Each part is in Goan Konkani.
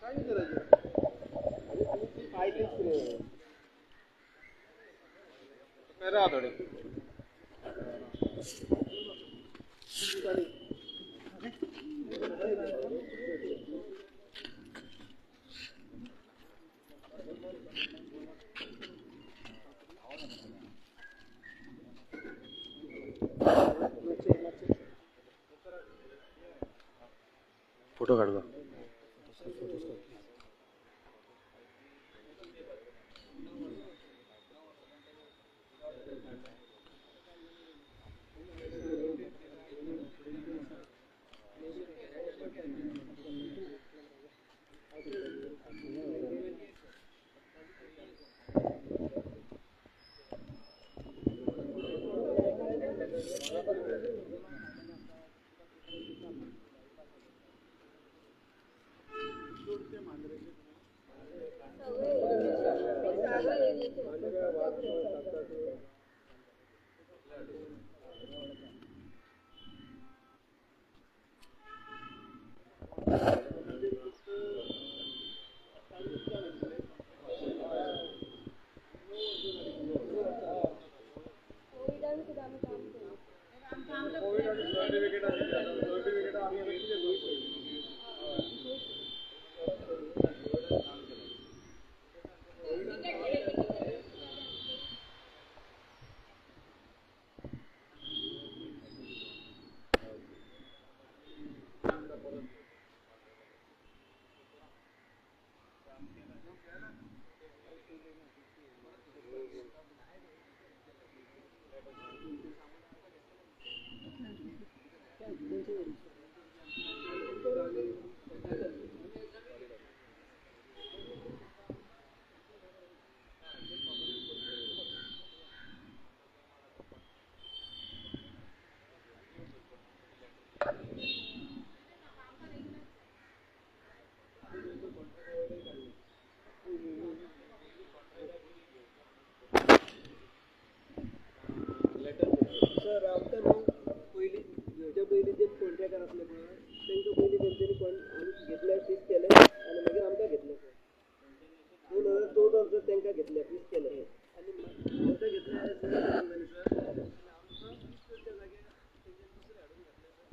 थोडे फोटो काढ गो. सर आमकां न्हू पयलीं घेवच्या पयलीं जे कॉन्ट्रॅक्टर आसले पळय तांकां पयलीं तेंच्यांनी आमी घेतले फिक्स केले आनी मागीर आमकां घेतले सर. 2014 सर तांकां घेतले फिक्स केले आनी आमकां घेतले सर आमकां फिक्स करच्या जाग्यार तेंच्यांनी दुसरे हाडून घातले सर.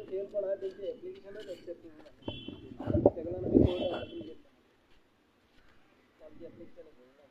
फेल पण आहा तेंचे एप्लिकेशनच एक्सेप्ट करूंक ना. ताका लागून आमी कोर्टान घेतले आमचें एप्लिकेशन घेवंक ना.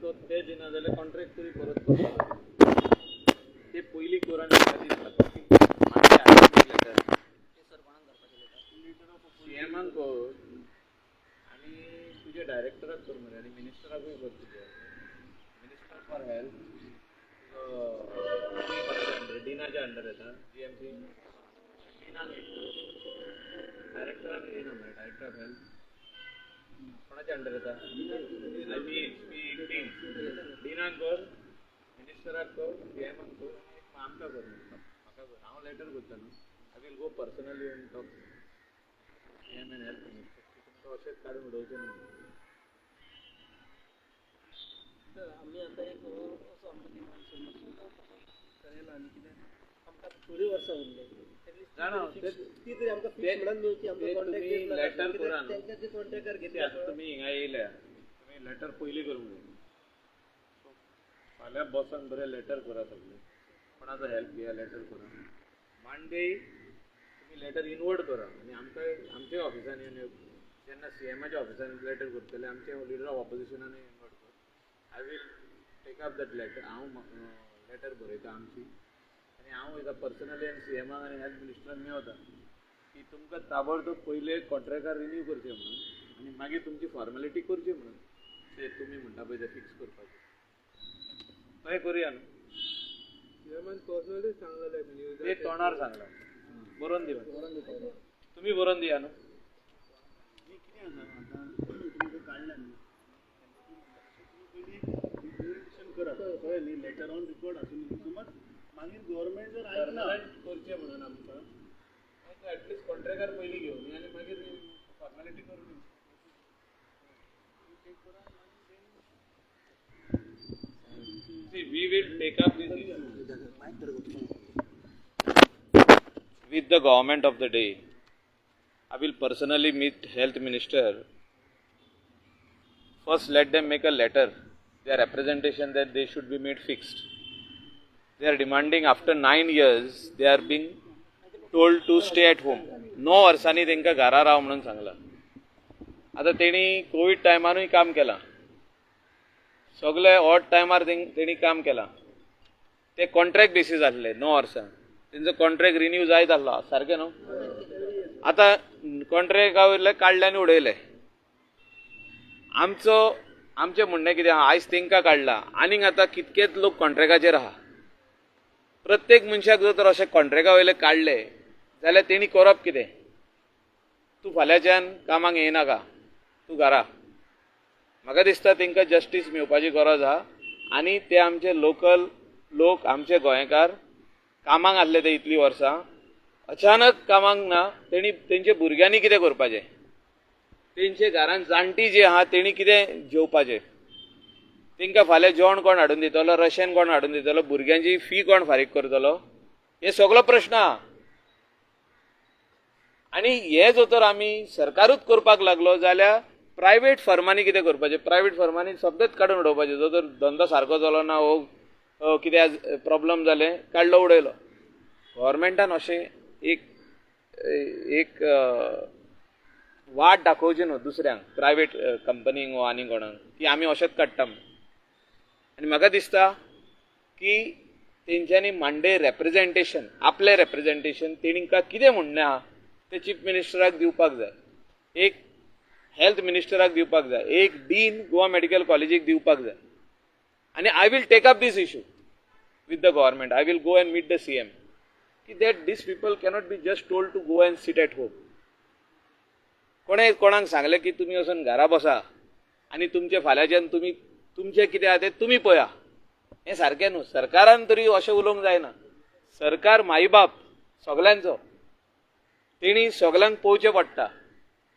तो ते दिना जाल्यार कॉन्ट्रॅक्ट तरी परत करपाक ते पयलीं करून सीएमान कर आनी तुज्या डायरेक्टराक कर मरे आनी मिनिस्टराकूय कर तुज्या मिनिस्टर फॉर हेल्थ अंडर डिनाच्या अंडर येता जीएमसी डिनाक डायरेक्टराक येना मरे डायरेक्टर ऑफ हेल्थ कोणाच्या अंडर येता डिनाक कर मिनिस्टराक कर सीएमाक कर आनी एक आमकां कर म्हाका कर हांव लेटर करता न्हू. I will go personally and talk CM and health minister तुमकां अशेंच काडून उडोवचें न्हू. सर आमी आतां एक असो आमकां करेला आनी कितें आमकां थोडीं वर्सां उरलीं ती तरी आमकां फिक्स म्हणून मेळची. आमकां कॉन्ट्रॅक्ट लेटर करा तांकां जे कॉन्ट्रॅक्टर घेतले आतां तुमी हिंगा येयल्या तुमी लेटर पयलीं करूंक जाय. फाल्यां बसोन बरें लेटर करा सगळें कोणाचो हेल्प घेया लेटर करा मांडे तुमी लेटर इनवर्ड करा आनी आमकां आमच्या ऑफिसान येवन जेन्ना सीएमाच्या ऑफिसान लेटर करतले आमचे लिडर ऑफ ऑपोजिशनान इनवर्ड कर. I will take up that letter. हांव लेटर बरयता आमची आनी हांव वयता पर्सनली आनी सीएमाक आनी हेल्थ मिनिस्टराक मेवता की तुमकां ताबडतोब पयले कॉन्ट्रॅक्टार रिन्यू करचें म्हणून आनी मागीर तुमची फॉर्मेलिटी करची म्हणून ते तुमी म्हणटा पळय ते फिक्स करपाचें तशें करुया न्हू. सीएमान पर्सनली सांगलेलें न्यूजार. ते तोंडार सांगलां, बरोवन दी मागीर. तुमी बरोवन दिया न्हू. कितें आसा, आतां तुमकां काडल्या न्ही, पयलीं रिप्रेजेंटेशन करात, कळ्ळें न्ही? लेटर ऑन रिकॉर्ड आसूं. समज मागीर गव्हर्मेंट जर आयकना परमनंट करचें म्हणून आमकां एटलिस्ट कॉन्ट्रॅक्टार पयलीं घेवनी आनी मागीर फॉर्मेलिटी करून. See, we will take up this issue with the government of the day. I will personally meet health minister. First, let them make a letter, their representation that they should be made fixed. They are demanding after 9 years, they are being told to stay at home. णव वर्सांनी तांकां घरा राव म्हणून सांगलां. आतां तेणी कोवीड टायमारूय काम केलां, सगळे ऑड टायमार तेणी काम केलां. ते कॉन्ट्रॅक्ट बेसीस आसले 9 वर्सां, तेंचो कॉन्ट्रॅक्ट रिन्यू जायत आसलो, सारकें न्हू? आतां कॉन्ट्रॅक्टा वयले काडले आनी उडयले. आमचो आमचें म्हणणें कितें आहा, आयज तांकां काडला, आनीक आतां कितकेच लोक कॉन्ट्रॅक्टाचेर आहा. प्रत्येक मनशाक जर तर अशें कॉन्ट्रॅक्टा वयले काडले जाल्यार तेणी करप कितें? तूं फाल्यांच्यान कामाक येयनाका, तूं घरा. म्हाका दिसता तांकां जस्टीस मेळपाची गरज आहा आनी ते आमचे लोकल लोक, आमचे गोंयकार कामाक आसले ते इतलीं वर्सां, अचानक कामाक ना. तेणी तेंच्या भुरग्यांनी कितें करपाचें? तेंचे घरान जाणटी जी आहा तेणी कितें जेवपाचें? तांकां फाल्यां जेवण कोण हाडून दितलो? राशन कोण हाडून दितलो? भुरग्यांची फी कोण फारीक करतलो? हे सगलो प्रश्न आहा. आनी हे जर तर आमी सरकारूच करपाक लागलो जाल्यार प्रायवेट फर्मांनी कितें करपाचें? प्रायवेट फर्मांनी सगळेच काडून उडोवपाचें. जो तर धंदो सारको जालो ना हो कितें प्रॉब्लम जालें, काडलो उडयलो. गव्हर्मेंटान अशें एक एक वाट दाखोवची न्हू दुसऱ्यांक, प्रायवेट कंपनींक वो आनी कोणाक, की आमी अशेंच काडटा म्हूण. आनी म्हाका दिसता की तेंच्यांनी मांडे रेप्रेजेंटेशन, आपलें रेप्रेजेंटेशन, तेंकां कितें म्हणणें आहा तें चीफ मिनिस्टराक दिवपाक जाय, एक हेल्थ मिनिस्टराक दिवपाक जाय, एक डीन गोवा मेडिकल कॉलेजीक दिवपाक जाय. आनी I will take up this issue with the government. I will go and meet the CM की that these people cannot be just told to go and sit at home. कोणें कोणाक सांगलें की तुमी वचून घरा बसा आनी तुमचे फाल्यांच्यान तुमी तुमचें कितें आहा तें तुमी पळया, हें सारकें न्हू. सरकारान तरी अशें उलोवंक जायना. सरकार माईबाप सगल्यांचो, तेणी सगल्यांक पळोवचें पडटा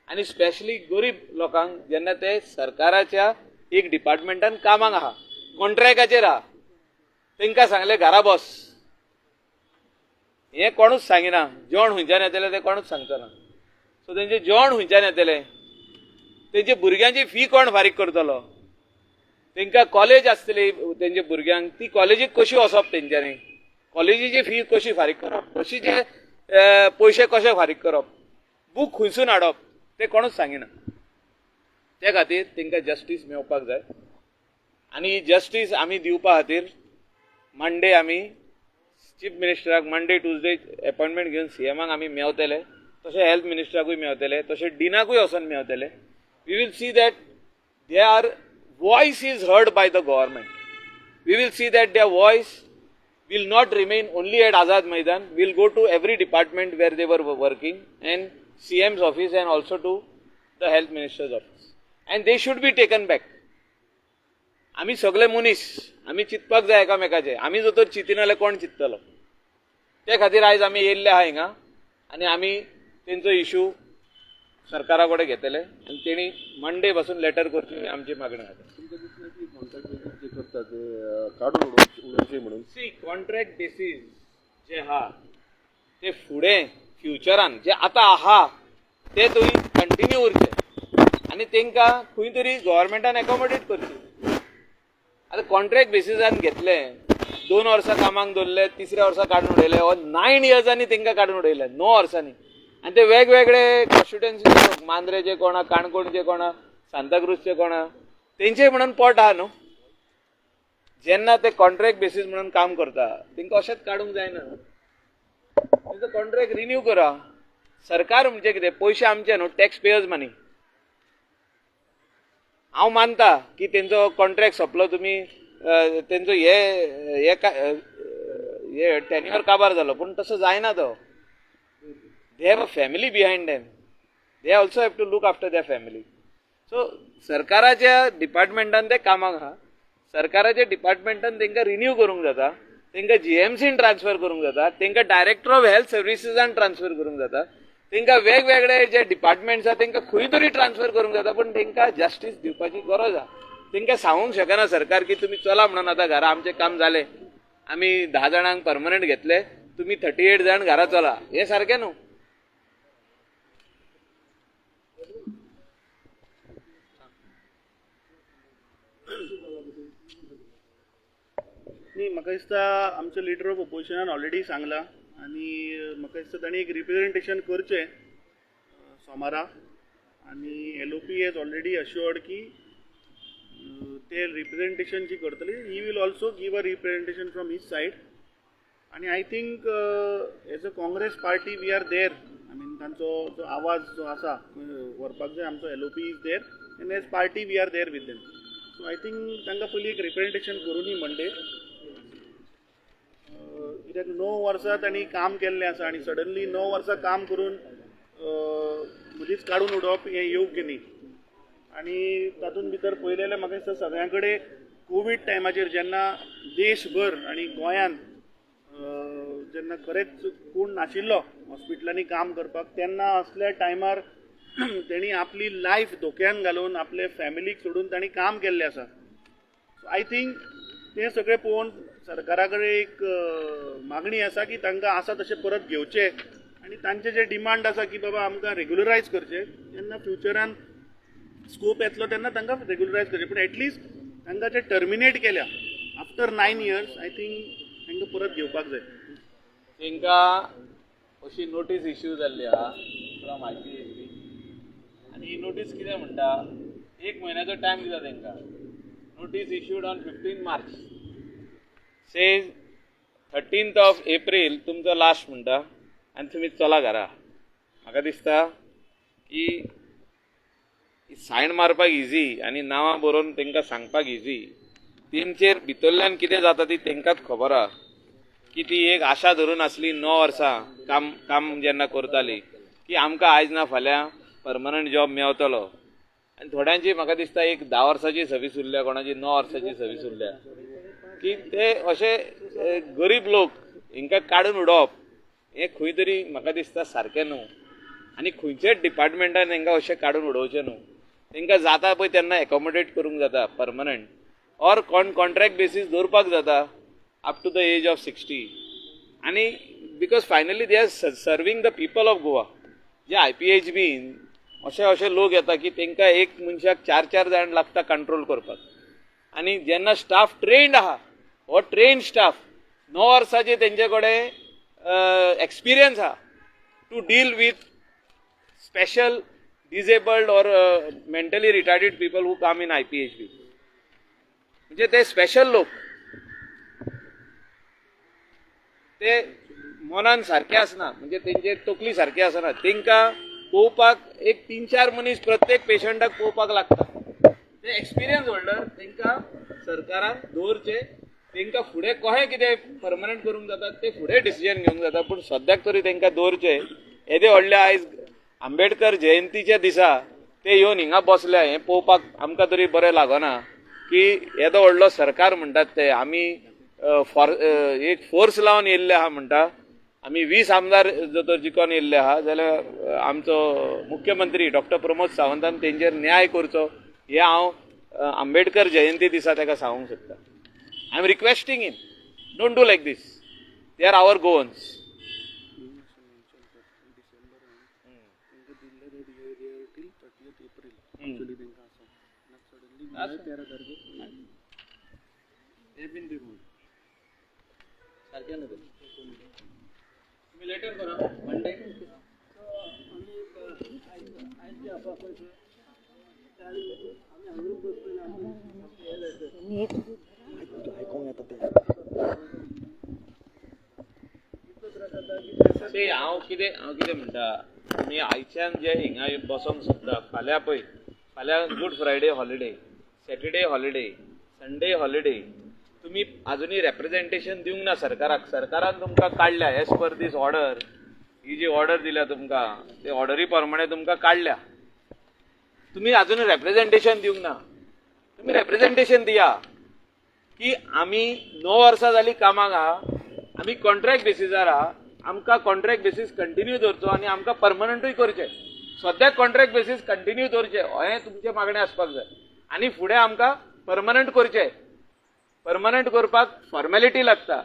आनी स्पेशली गरीब लोकांक, जेन्ना ते सरकाराच्या एक डिपार्टमेंटान कामाक आहा, कॉन्ट्रॅक्टाचेर आहा, तांकां सांगलें घरा बस. हें कोणूच सांगिना. जेवण खंयच्यान येतलें तें कोणूच सांगचो ना. सो तेंचें जेवण खंयच्यान येतलें? तेंच्या भुरग्यांची फी कोण फारीक करतलो? तांकां कॉलेज आसतली तेंच्या भुरग्यांक, ती कॉलेजीक कशी वचप तेंच्यांनी? कॉलेजीची फी कशी फारीक करप? बशीचे पयशे कशे फारीक करप? बूक खंयसून हाडप? ते कोणूच सांगिना. त्या खातीर तांकां जस्टीस मेळपाक जाय आनी ही जस्टीस आमी दिवपा खातीर मंडे आमी चीफ मिनिस्टराक, मंडे ट्युजडे एपॉयंटमेंट घेवन सीएमाक आमी मेवतले, तशें हेल्थ मिनिस्टराकूय मेवतले, तशें डिनाकूय वचोन मेवतले. We will see that their voice is heard by the government. We will see that their voice will not remain only at Azad Maidan, will go to every department where they were working and CM's office and also to the health minister's office. And they should be taken back. आमी सगळे मनीस, आमी चिंतपाक जाय एकामेकाचे. आमी जर तर चिंतिना जाल्यार कोण चिंततलो? ते खातीर आयज आमी येयल्ले आहा हिंगा आनी आमी तेंचो इशू सरकारा कडेन घेतले आनी तेणी मंडे पासून लेटर करची ही आमची मागणी आसा. तुमकां दिसना की कॉन्ट्रॅक्ट बेसीस जे करता ते काडून उडोवचे म्हणून? सी, कॉन्ट्रॅक्ट बेसीस जे आहा ते फुडें फ्युचरान जे आतां आहा ते थंय कंटिन्यू उरचे आनी तांकां खंय तरी गव्हर्मेंटान एकोमोडेट करची. आतां कॉन्ट्रॅक्ट बेसिसान घेतले, 2 वर्सां कामाक दवरले, तिसऱ्या वर्सा काडून उडयले वा 9 इयर्सांनी तांकां काडून उडयले, 9 वर्सांनी. आनी ते वेगवेगळे कॉन्स्टिट्युएन्सी लोक, मांद्रेचे कोणा, काणकोणचे कोणा, सांताक्रूजचे कोणा, तेंचे म्हणून पोट आहा न्हू. जेन्ना ते कॉन्ट्रॅक्ट बेसीस म्हणून काम करता तांकां अशेंच काडूंक जायना. तेंचो कॉन्ट्रॅक्ट रिन्यू करा. सरकार म्हणजे कितें, पयशे आमचे न्हू, टॅक्स पेयर्स मनी. हांव मानता की तेंचो कॉन्ट्रॅक्ट सोंपलो, तुमी तेंचो हे हे टेन्युअर काबार जालो, पूण तसो जायना तो. They have a family behind them, they also have to look after their family. So सरकाराच्या डिपार्टमेंटान ते कामाक आहा, सरकाराच्या डिपार्टमेंटान तांकां रिन्यू करूंक जाता, तांकां जीएमसीन ट्रान्सफर करूंक जाता, तांकां डायरेक्टर ऑफ हेल्थ सर्विसीसान ट्रान्सफर करूंक जाता, तांकां वेगवेगळे जे डिपार्टमेंट्स आहा तांकां खंय तरी ट्रान्सफर करूंक जाता, पूण तांकां जस्टीस दिवपाची गरज आहा. तांकां सांगूंक शकना सरकार की तुमी चला म्हणून आतां घरा, आमचें काम जालें, आमी 10 जाणांक परमनंट घेतले, तुमी 38 जाण घरा चला, हें सारकें न्हू. न्ही, म्हाका दिसता आमचे लिडर ऑफ ओपोजिशनान ऑलरेडी सांगलां आनी म्हाका दिसता तांणी एक रिप्रेझेंटेशन करचें सोमारा, आनी LOP has already assured की ते रिप्रेझेंटेशन जी करतले, he will also give a representation from his side. आनी I think as a Congress party we are there. I mean तांचो जो आवाज जो आसा व्हरपाक जाय, आमचो LOP is there and as party we are there with them. So I think तांकां पयलीं एक रिप्रेझेंटेशन करूनी मंडे, कित्याक 9 वर्सां तांणी काम केल्लें आसा आनी सडनली 9 वर्सां काम करून मदींच काडून उडोवप हें योग्य न्ही. आनी तातूंत भितर पळयलें जाल्यार म्हाका दिसता सगळ्यां कडेन कोवीड टायमाचेर जेन्ना देशभर आनी गोंयांत जेन्ना खरेंच कोण नाशिल्लो हॉस्पिटलांनी काम करपाक, तेन्ना असल्या टायमार तेणी आपली लायफ धोक्यान घालून आपले फॅमिलीक सोडून तांणी काम केल्लें आसा. सो I think तें सगळें पळोवन सरकारा कडेन एक मागणी आसा की तांकां आसा तशें परत घेवचें आनी तांचे जे डिमांड आसा की बाबा आमकां रेगुलरायज करचें, तेन्ना फ्युचरान स्कोप येतलो तेन्ना तांकां रेगुलरायज करचें, पूण एटलिस्ट तांकां जे टर्मिनेट केल्या आफ्टर 9 इयर्स I think तांकां परत घेवपाक जाय. तांकां अशी नोटीस इश्यू जाल्ली आहा फ्रॉम IPHB, आनी ही नोटीस कितें म्हणटा, 1 म्हयन्याचो टायम दिता तांकां. Notice issued on 15 March says 13th of April तुमचो लास्ट म्हणटा आनी तुमी चला घरा. म्हाका दिसता की सायन मारपाक इजी आनी नांवां बरोवन तांकां सांगपाक इजी, तेंचेर भितरल्यान कितें जाता ती तांकांच खबर आहा. की ती एक आशा धरून आसली 9 वर्सां काम काम जेन्ना करताली की आमकां आयज ना फाल्यां परमनंट जॉब मेवतलो, आनी थोड्यांची म्हाका दिसता एक 10 वर्सांची सर्वीस उरल्या, कोणाची 9 वर्सांची सर्वीस उरल्या, की ते अशे गरीब लोक हांकां काडून उडोवप हें खंय तरी म्हाका दिसता सारकें न्हू. आनी खंयच्याच डिपार्टमेंटान हांकां अशें काडून उडोवचें न्हू. तांकां जाता पळय तेन्ना एकोमोडेट करूंक जाता परमनंट, ऑर कॉन्ट्रॅक्ट बेसीस दवरपाक जाता up to the age of 60. आनी because finally they are serving the people of Goa. J IPHB अशे अशे लोक येता की तांकां एक मनशाक 4-4 जाण लागता कंट्रोल करपाक, आनी जेन्ना स्टाफ ट्रेन्ड आहा, हो ट्रेन्ड स्टाफ 9 वर्सांचे तेंचे कडेन एक्सपिरियन्स आहा to deal with special disabled or mentally retarded people who come in IPHB. म्हणजे ते स्पेशल लोक, ते मनान सारके आसना, म्हणजे तेंचे तकली सारकी आसना, तांकां पळोवपाक एक 3-4 मनीस प्रत्येक पेशंटाक पळोवपाक लागता. ते एक्सपिरियन्स होल्डर तांकां सरकारान दवरचे, तांकां फुडें कशें कितें परमनंट करूंक जाता ते फुडें डिसिजन घेवंक जाता, पूण सद्याक तरी तांकां दवरचे. येदे व्हडले आयज आंबेडकर जयंतीच्या दिसा ते येवन हिंगा बसल्या हें पळोवपाक आमकां तरी बरें लागना की येदो व्हडलो सरकार म्हणटात ते आमी एक फोर्स लावन येयल्ले आहा म्हणटा, आमी 20 आमदार जर तर जिखोन येयल्ले आहा जाल्यार आमचो मुख्यमंत्री डॉक्टर प्रमोद सावंतान तेंचेर न्याय करचो हें हांव आंबेडकर जयंती दिसा ताका सांगूंक सोदता. I am requesting him, don't do like this, they are our Goans. सारकें न्हू तें, तुमी लेटर करा मंडे. आमी आमी हांगा बसपा. ते हांव कितें म्हणटा, तुमी आयच्यान जे हिंगा बसोंक सोदता, फाल्यां पळय, फाल्यां Good Friday holiday, Saturday holiday, Sunday holiday, तुमी आजुनूय रेप्रेजेंटेशन दिवंक ना सरकाराक. सरकारान तुमकां काडल्या एज पर दीस ऑर्डर, ही जी ऑर्डर दिल्या तुमकां ते ऑर्डरी प्रमाणे तुमकां काडल्या, तुमी आजून रेप्रेजेंटेशन दिवंक ना. तुमी रेप्रेजेंटेशन दिया की आमी 9 वर्सां जालीं कामाक आहा, आमी कॉन्ट्रॅक्ट बेसिसार आहा, आमकां कॉन्ट्रॅक्ट बेसीस कंटिन्यू दवरचो आनी आमकां परमनंटूय करचें. सद्याक कॉन्ट्रॅक्ट बेसीस कंटिन्यू दवरचें हें तुमचें मागणें आसपाक जाय आनी फुडें आमकां परमनंट करचें. परमनंट करपाक फॉर्मेलिटी लागता,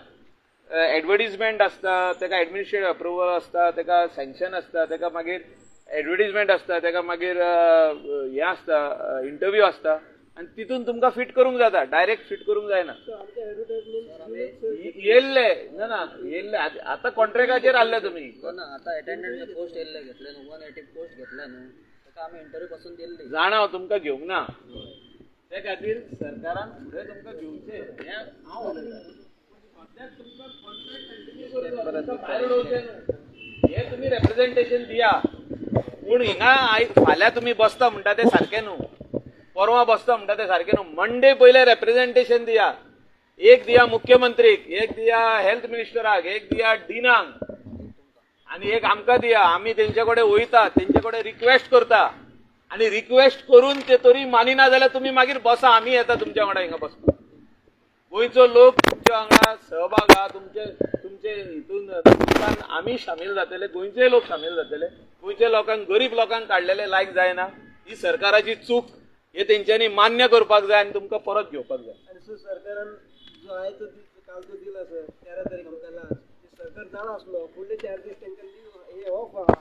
एडवर्टीजमेंट आसता, ताका एडमिनिस्ट्रेटिव्ह अप्रुवल आसता, ताका सँक्शन आसता, ताका मागीर एडवर्टीजमेंट आसता, ताका मागीर हें आसता, इंटरव्यू आसता आनी तितून तुमकां फिट करूंक जाता, डायरेक्ट फिट करूंक जायना. येयल्ले ना ना येयल्ले आतां कॉन्ट्रॅक्टाचेर आहले तुमी. ना आतां अटेंडंट पोस्ट येयल्ले घेतले न्हू, 180 पोस्ट घेतले न्हू, ताका आमी इंटरव्यू पासून दिल्ली. जाणा हांव तुमकां घेवंक ना, ते खातीर सरकारान फुडें तुमकां घेवचें हें हांव उलयतां. सद्याक तुमकां कॉन्ट्रॅक्ट कंटिन्यू करचो, भायर उडोवचें न्हू, हें तुमी रेप्रेजेंटेशन दिया. पूण हिंगा आयज फाल्यां तुमी बसता म्हणटा तें सारकें न्हू, परवां बसता म्हणटा तें सारकें न्हू. मंडे पयलें रेप्रेजेंटेशन दिया, एक दिया मुख्यमंत्रीक, एक दिया हेल्थ मिनिस्टराक, एक दिया डिनांक आनी एक आमकां दिया. आमी तेंचे कडेन वयता, तेंचे कडेन रिक्वेस्ट करता आनी रिक्वेस्ट करून ते तरी मानिना जाल्यार तुमी मागीर बसा, आमी येता तुमच्या वांगडा हिंगा बसपाक. गोंयचो लोक तुमच्या वांगडा सहभाग आहा, तुमचे तुमचे हितून तुमकां आमी सामील जातले, गोंयचे लोक सामील जातले. गोंयच्या लोकांक, गरीब लोकांक काडलेले लायक जायना, ही सरकाराची चूक, हे तेंच्यांनी मान्य करपाक जाय आनी तुमकां परत घेवपाक जाय. आनी सर सरकारान जो आयचो दीस कालचो दिला सर 13 तारीख आमकां लास्ट, सरकार जाणा आसलो फुडले 4 दीस तांकां लीव हे ऑफ आहा,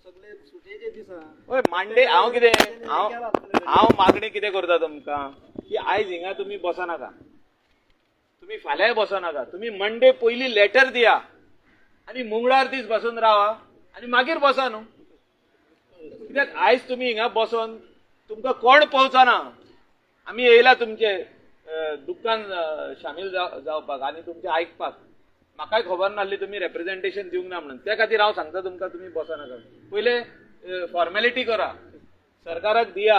सगळे सुटयेचे दीस आहा. हय मांडे हांव कितें हांव मागणी कितें करता तुमकां की आयज हिंगा तुमी बसो नाका, तुमी फाल्यांय बसो नाका, तुमी मंडे पयली लेटर दिया आनी मंगळार दीस बसून रावा आनी मागीर बसा न्हू. कित्याक आयज तुमी हिंगा बसोन तुमकां कोण पावचो ना. आमी येयला तुमचे दुख्खान सामील जावपाक आनी तुमचें आयकपाक. म्हाकाय खबर नासली तुमी रेप्रेजेंटेशन दिवंक ना म्हणून, त्या खातीर हांव सांगता तुमकां तुमी बसो नाका. पयले फॉर्मेलिटी करा, सरकाराक दिया.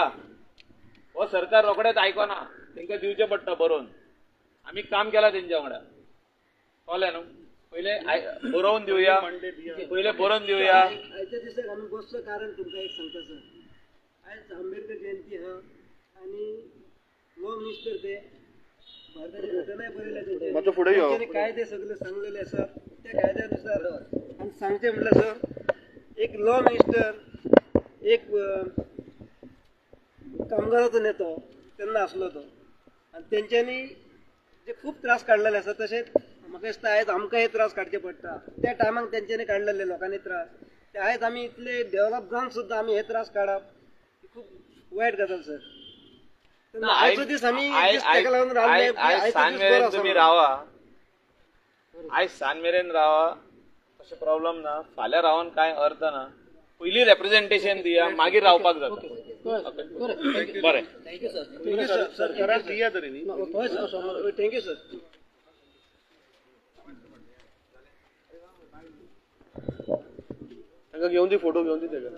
हो सरकार रोखडेच आयकना, तांकां दिवचें पडटा बरोवन. आमी काम केलां तेंच्या वांगडा, कळ्ळें न्हू. पयले बरोवन दिवया, पयले बरोवन दिवया. आयच्या दिसाक आमी बसचो कारण तुमकां एक सांगता सर, आयज आंबेडकर जयंती आहा आनी लॉ मिनिस्टर ते भारताची घटनाय बरयल्या तेंच्यांनी, कायदे सगळे सांगलेले आसा त्या कायद्यानुसार. आनी सांगचें म्हटल्यार सर, एक लॉ मिनिस्टर एक कामगाराचो नेतो तेन्ना आसलो तो, आनी तेंच्यांनी जे खूब त्रास काडलेले आसा, तशेंच म्हाका दिसता आयज आमकां हे त्रास काडचे पडटा. त्या टायमाक तेंच्यांनी काडलेले लोकांनी त्रास, ते आयज आमी इतले डेव्हलप जावन सुद्दां आमी हे त्रास काडप खूब वायट गजाल सर. आयचो दीस आमी ताका लागून रावले. आयज सांज मेरेन तुमी रावा, आयज सांज मेरेन रावा, तशें प्रॉब्लम ना. फाल्यां रावन कांय अर्थ ना. पयलीं रेप्रेजेंटेशन दिया, मागीर रावपाक जाता. बरें, thank you sir. सरकाराक दिया तरी न्ही. Thank you sir. ताका घेवन दी, फोटो घेवन दी ताका.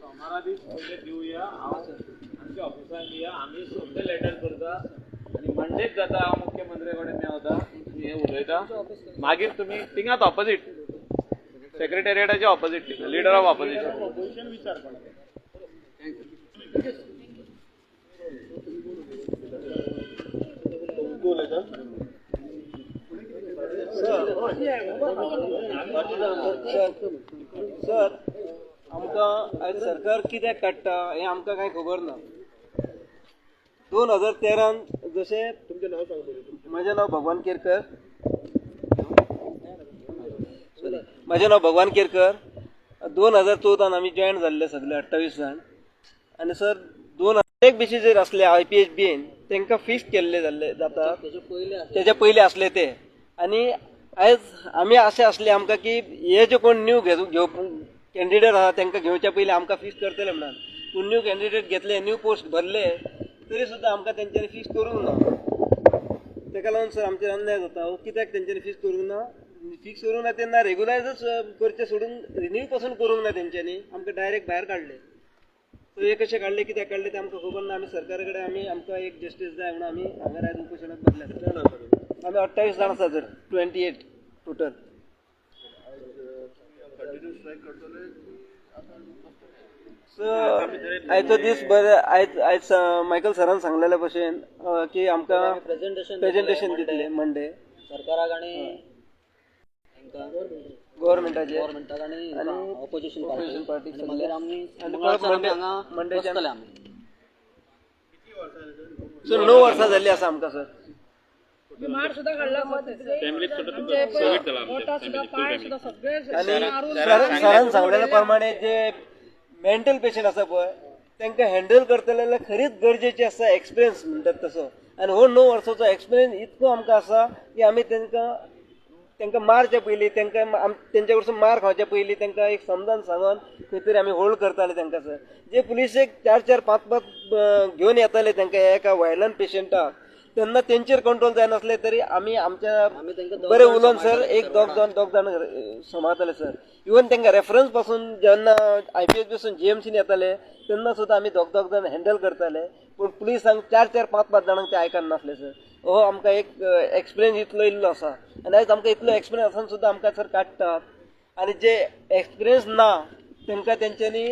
सोमारा दीस पयले दिवया, हांव आमच्या ऑफिसान दिया, आमी सगळे लेटर करता आनी मंडेच जाता हांव मुख्यमंत्री कडेन मेवता, हें उलयता. मागीर तुमी थिंगात ऑपोजीट सेक्रेटेरिएटाच्या opposite leader of opposition. Sir आमकां आयज सरकार कित्याक काडटा हें आमकां कांय खबर ना. 2013 जशें तुमचें नांव सांग पयलीं. म्हजें नांव भगवान केरकर. सॉरी, म्हजें नांव भगवान केरकर. 2014 आमी जॉयन जाल्ले सगळे 28 जाण. आनी सर 2001 बेसीचेर आसले I P H been तांकां फिक्स केल्ले जाल्ले जाता. तेजे पयले आसले. तेच्या पयलीं आसले ते. आनी आयज आमी अशें आसले आमकां की हे जे कोण न्यू घेव कॅन्डिडेट आसा तांकां घेवच्या पयलीं आमकां फिक्स करतले म्हणून. पूण न्यू कॅन्डिडेट घेतले, न्यू पोस्ट भरले, तरी सुद्दां आमकां तेंच्यांनी फिक्स करूंक ना. ताका लागून सर आमचेर अन्याय जाता. हो कित्याक तेंच्यांनी फिक्स करूंक ना? फिक्स करूंक ना तेन्ना रेगुलरायजच करचें सोडून रिन्यू पासून करूंक ना तेंच्यांनी. आमकां डायरेक्ट भायर काडले. सो हे कशें काडले, कित्याक काडले तें आमकां खबर ना. आमी सरकारा कडेन आमी आमकां एक जस्टीस जाय म्हणून आमी हांगा आयज उपोशणाक बसल्यात. आमी 28 जाण आसा सर, 28 टोटल. कंटिन्यू स्ट्रायक करतले? सो आयचो दीस बरें. आयज आयज मायकल सरान सांगलेल्या भशेन की आमकां प्रेझेंटेशन प्रेझेंटेशन दितले मंडे सरकाराक आनी तांकां गव्हर्मेंटाचे गव्हर्मेंटाक आनी ऑपोजिशन opposition party. party. आनी मागीर आमी आनी मंगळारच्यान परत आमी हांगा मंडेच्यान बसतले आमी. सर 9 वर्सां जाल्ली आसा आमकां सर. मार सुद्धा काडला. आनी सरान सांगलेल्या प्रमाणे जे मेंटल पेशंट आसा पळय तांकां हँडल करतले जाल्यार खरीच गरजेची आसा एक्सपिरियन्स म्हणटात तसो. आनी हो 9 वर्साचो एक्सपिरियन्स इतको आमकां आसा की आमी तांकां तांकां मारच्या पयलीं, तांकां तेंच्या कडसून मार खावच्या पयलीं तांकां एक समजावन सांगून खंय तरी आमी होल्ड करताले तांकां सर. जे पुलिसेक 4 4 5 5 घेवन येताले तांकां एका व्हायलंट पेशंटाक, तेन्ना तेंचेर कंट्रोल जायनासले तरी आमी आमच्या आमी तांकां दोग बरें जाण उलोवन सर सांबाळटाले एक सर, दोग जाण दोग जाण सांबाळटाले सर. इवन तांकां रेफरन्स पासून जेन्ना I P H पासून जी एम सीन येताले तेन्ना सुद्दां आमी दोग दोग जाण हँडल करताले. पूण पुलिसांक 4 4 5 5 जाणांक ते आयकनासले सर. हो आमकां एक एक्सपिरियन्स इतलो इल्लो आसा. आनी आयज आमकां इतलो एक्सपिरियन्स आसून सुद्दां आमकां सर काडटात. आनी जे एक्सपिरियन्स ना तांकां तेंच्यांनी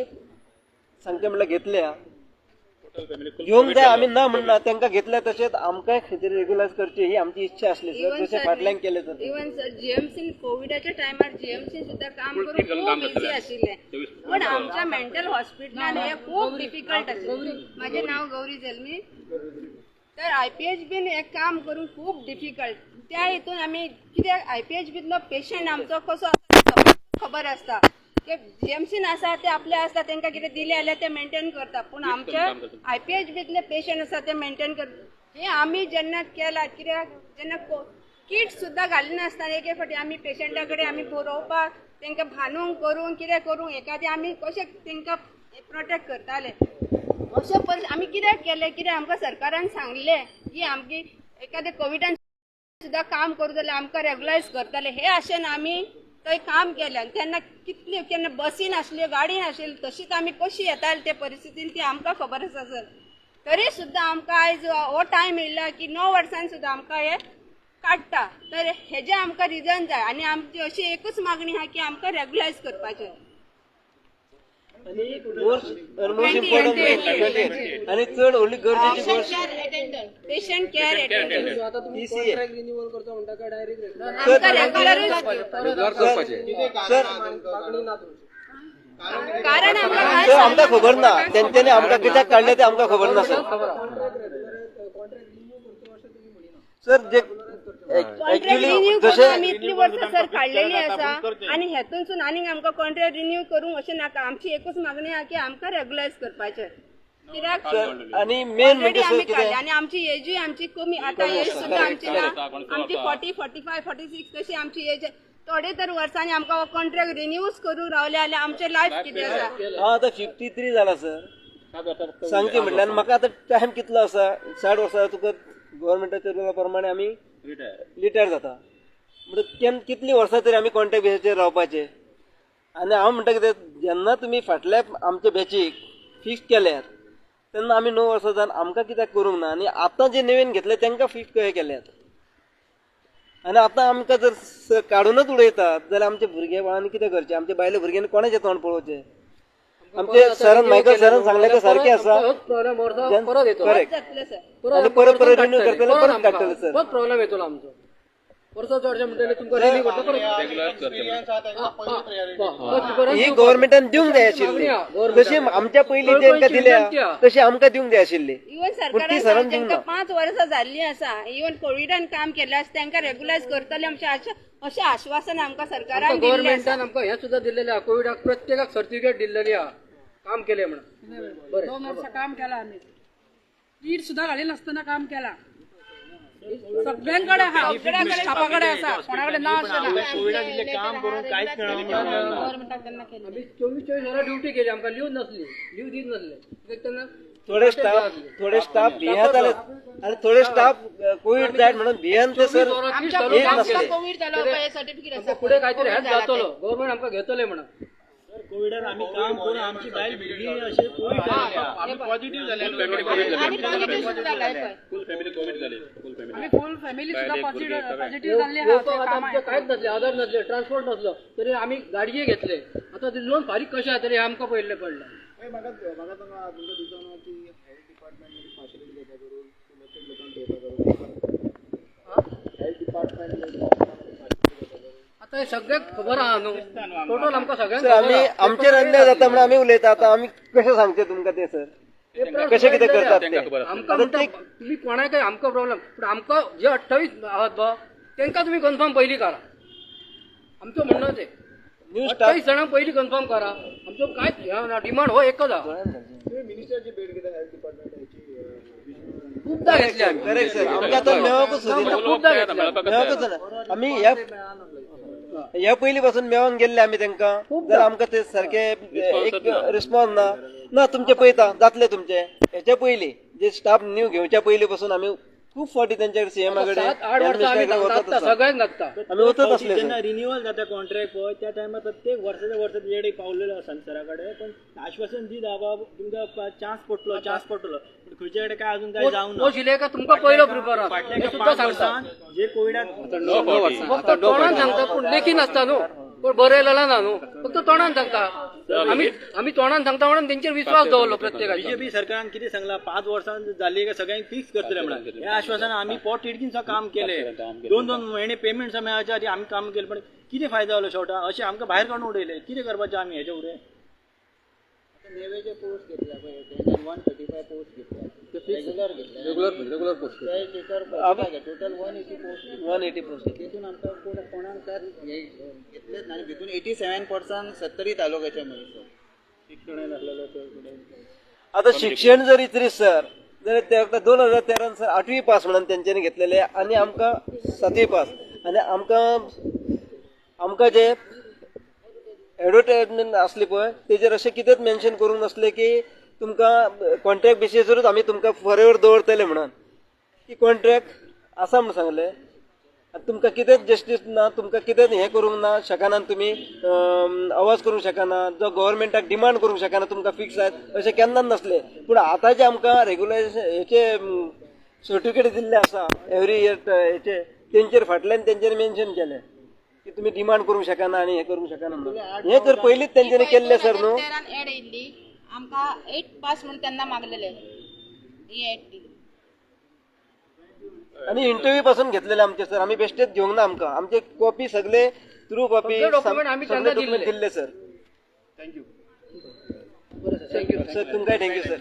सांगचें म्हणल्यार घेतल्या. घेवंक जाय आमी ना म्हणना, तांकां घेतल्या तशेंच आमकांय खंय तरी रेगुलायज करची ही आमची इच्छा आसली सर. इवन जशें सर फाटल्यान केलें तर. इवन सर जीएमसीन कोविडाच्या टायमार जीएमसीन सुद्दां काम करून खूब बिझी आशिल्लें, पण आमच्या मेंटल हॉस्पिटलान हें खूब डिफिकल्ट आशिल्लें. म्हाजें नांव गौरी जल्मी. तर I P H been हें काम करूंक खूब डिफिकल्ट. त्या हितून आमी कित्याक I P H बींतलो पेशंट आमचो कसो आसता खबर आसता की जीएमसीन आसा ते आपले आसता, तांकां कितें दिलें जाल्यार ते मेंटेन करता, पूण आमच्या I P H बींतले पेशंट आसा ते मेंटेन करता. हें आमी जेन्ना केलां, कित्याक जेन्ना किट सुद्दां घालिनासतना एके फावटी आमी पेशंटा कडेन आमी बरोवपाक तांकां भानूंक करूंक कितें करूंक एकादें आमी कशें तांकां प्रोटेक्ट करताले. अशें परिस्थिती आमी कित्याक केलें, कित्याक आमकां सरकारान सांगलें की आमकी एकादें कोविडान सुद्दां काम करूं जाल्यार आमकां रेगुलायज करताले. हे आशेन आमी थंय काम केलें. आनी तेन्ना कितले केन्ना बसी नासल्यो, गाडी नाशिल्ली, तशीच आमी कशी येताली ते परिस्थितीन ती आमकां खबर आसा सर. तरी सुद्दां आमकां आयज हो टायम येयला की 9 वर्सांनी सुद्दां आमकां हे काडटा. तर हेजें आमकां रिजन जाय. आनी आमची अशी एकूच मागणी आहा की आमकां रेगुलायज करपाचें. आनी मोस्ट इम्पॉर्टंट आनी चड व्हडली गरजेची गोश्ट पेशंट केअर अटेंडंट. आता तुम्ही PCA. Contract renewal करतो म्हणटा काय डायरेक्ट आमकां रेगुलरूच सर मागणी ना तुमची? कारण आमकां काय सर आमकां खबर ना तेंच्यांनी आमकां कित्याक काडलें तें आमकां खबर ना सर. कॉन्ट्रॅक्ट रिन्यू करतो अशें तुम्ही म्हणिना. सर जे कॉन्ट्रॅक्ट ऍक्च्युली रिन्यू करून जशें आमी इतली वर्सां सर काडलेली आसा आनी हेतूनसून आनीक आमकां कॉन्ट्रॅक्ट रिन्यू करूंक अशें नाका. आमची एकूच मागणी आहा की आमकां रेगुलायज करपाचें, कित्याक सर आनी मेन ऑलरेडी म्हणजे सर आमी काडले कितें आनी आमची एजूय आमची कमी आतां, एज सुद्दां आमची ना, आमची 40 45 46 तशी आमची एज. थोडे तर वर्सांनी आमकां कॉन्ट्रॅक्ट रिन्यूच करूंक रावले जाल्यार आमचें लायफ कितें आसा? हांव आतां 53 जाला सर. सांगचें म्हणल्यार आनी म्हाका आतां टायम कितलो आसा? 60 वर्सां तुका गव्हर्मेंटाच्या रुला प्रमाणे आमी रिटायर जाता. म्हणटा कितलीं वर्सां तरी आमी कॉन्ट्रॅक्ट बेसीचेर रावपाचें? आनी हांव म्हणटा कितें, जेन्ना तुमी फाटल्या आमच्या बॅचीक फिक्स केल्यात तेन्ना आमी 9 वर्सां जावन आमकां कित्याक करूंक ना? आनी आतां जे नवीन घेतले तांकां फिक्स कशें केल्यात? आनी आतां आमकां जर काडूनच उडयतात जाल्यार आमच्या भुरगे बाळांनी कितें करचें? आमच्या बायले भुरग्यांनी कोणाचें तोंड पळोवचें? आमचे सरान, मायकल सरान सांगलें तें सारकें आसा. प्रॉब्लेम वर्सा परत येतो. करेक्ट. जातलें सर. आनी परत परत रिन्यू करतले, परत काडटले सर. परत प्रॉब्लेम येतलो आमचो. वर्सा चडशें म्हणटलें तुमकां रिन्यू करता. ही गव्हर्मेंटान दिवंक जाय आशिल्ली, जशी आमच्या पयलीं तांकां दिल्या तशी आमकां दिवंक जाय आशिल्ली. इवन सरकारान तांकां 5 वर्सां जाल्लीं आसा, इवन कोविडान काम केल्लें आसा, तांकां रेगुलायज करतले आमचें अशें आश्वासन आमकां सरकारान दिल्लें आसा. गव्हर्मेंटान आमकां हें सुद्दां दिल्लेलें आहा, कोविडाक प्रत्येकाक सर्टिफिकेट दिल्लेली आहा, काम केलें म्हणून. बरें, 2 वर्सां काम केलां आमी, वीट सुद्दां घाली नासतना काम केलां. सगळ्यांकडे आहा, स्टाफा कडेन आसा, कोणा कडेन ना अशें ना. काम करून कांयच मेळना. आमी 24 वरां ड्युटी केली, आमकां लीव नासली, लीव दीत नासले तेन्ना. थोडे स्टाफ भियेताले आनी थोडे स्टाफ कोवीड जायत म्हणून भियेन ते सर येत नासले. फुडें कांय तरी हेल्प जातलो, गव्हर्मेंट आमकां घेतले म्हणून. कोविडान आमी काम करून आमची बायल भुरगीं अशें कोवीड जाले, पॉझिटिव्ह जाले, फूल फॅमिली सुद्दां पॉझिटिव्ह जाल्ली आहा. कांयच नासलें, आधार नासले, ट्रान्सपोर्ट नासलो, तरी आमी गाडये घेतले. आतां ते लोन फारीक कशें जातलें हें आमकां पयलें पडलें. म्हाका तुमकां दिसना की हेल्थ डिपार्टमेंट पार्शलिटी घेता करून सिलेक्टेड लोकांक घेता करून हेल्थ डिपार्टमेंट आतां हें सगळ्यांक खबर आहा न्हू, टोटल आमकां सगळ्यांक. आमी आमचेर अन्याय जाता म्हणून आमी उलयता. आतां आमी कशें सांगचें तुमकां तें सर, कशें कितें करतात ते आमकां म्हणटा तुमी कोणाकय आमकां प्रॉब्लम, पूण आमकां जे 28 आहात बा तांकां तुमी कन्फर्म पयलीं करा. आमचो म्हणणं तें 28 जाणांक पयलीं कन्फर्म करा. आमचो कांयच ना डिमांड हो एकच आहा. मिनिस्टराची भेट घेता हेल्थ डिपार्टमेंटाची खूबदां घेतली आमी. करेक्ट सर, आमकां आतां मेळोकूच खूबदां घेतली, मेळोकूच ना. आमी ह्या पयलीं पासून मेळोंक गेल्ले आमी तांकां, जाल्यार आमकां ते सारके एक रिस्पॉन्स ना. ना तुमचे पळयता जातले तुमचे. हेच्या पयलीं जे स्टाफ न्यू घेवच्या पयलीं पासून आमी खूब फावटी तेंच्या सीएमा कडेन 7-8 वर्सां आमी सगळ्यांक लागता आमी वचत आसले. जेन्ना रिन्युअल जाता कॉन्ट्रॅक्ट पळय त्या टायमार प्रत्येक वर्साच्या वर्सा तेजे कडेन पावलेलो आसा सरा कडेन, पण आश्वासन दिता बाबा तुमकां चान्स पडटलो, चान्स पडटलो, पूण खंयचे कडेन काय अजून काय जावंक ना. शिले तुमकां पयलो प्रिफर फाटल्या 5 वर्सां जे कोविडाक फक्त तोंडान सांगता, पूण लेखी नासता न्हू, पण बरयलेला ना न्हू, फक्त तोंडान सांगता. आमी तोंडान सांगता म्हणून तेंचेर विश्वास दवरलो प्रत्येकाचो. बीजेपी सरकारान कितें सांगलां, 5 वर्सां जाली काय सगळ्यांक फिक्स करतले म्हणून. हें आश्वासन आमी पोट तिडकीन काम केलें, 2-2 म्हयने पेमेंट मेळच्या आदी आमी काम केलें, पण कितें फायदो जालो शेवटा? अशें आमकां भायर काडून उडयलें. कितें करपाचें आमी हेजे फुडें? नेवेचे पोस्ट घेतल्या पळय, 135 पोस्ट घेतल्या, रेगुलर घेतल्या, regular post total 180 post, 180 post तितून आमकां कोणाक काय घेतलेच ना. आनी भितून 87% सत्तरी तालुक्याचे मनीस. आतां शिक्षण जर इतरी सर जाल्यार 2013 सर 8वी पास म्हणून तेंच्यांनी घेतलेले आनी आमकां 7वी पास. आनी आमकां आमकां जे एडवर्टायजमेंट आसली पळय तेजेर अशें कितेंच मेन्शन करूंक नासलें की तुमकां कॉन्ट्रॅक्ट बेसीसरूच आमी तुमकां फॉर एवर दवरतले म्हणून. की कॉन्ट्रॅक्ट आसा म्हूण सांगलें आनी तुमकां कितेंच जस्टीस ना, तुमकां कितेंच हें करूंक ना शकना, तुमी आवाज करूंक शकना, जो गव्हर्मेंटाक डिमांड करूंक शकना तुमकां फिक्स जायत अशें केन्नाच नासलें. पूण आतां जे आमकां रेगुलरायजेशन हेचे सर्टिफिकेट दिल्ले आसा एवरी इयर हेचे, तेंचेर फाटल्यान तेंच्यांनी मेन्शन केलें की तुमी डिमांड करूंक शकना आनी हें करूंक शकना म्हणून. हें जर पयलींच तेंच्यांनी केल्लें सर न्हू. एड येयल्ली आमकां 8 पास म्हणून तेन्ना मागलेले ही एड. आनी इंटरव्यू पासून घेतलेले आमचे सर, आमी बेश्टेच घेवंक ना. आमकां आमचे कॉपी सगळे थ्रू कॉपी सगळे डॉक्युमेंट दिल्ले sir. Thank you sir, तुमकांय thank you sir.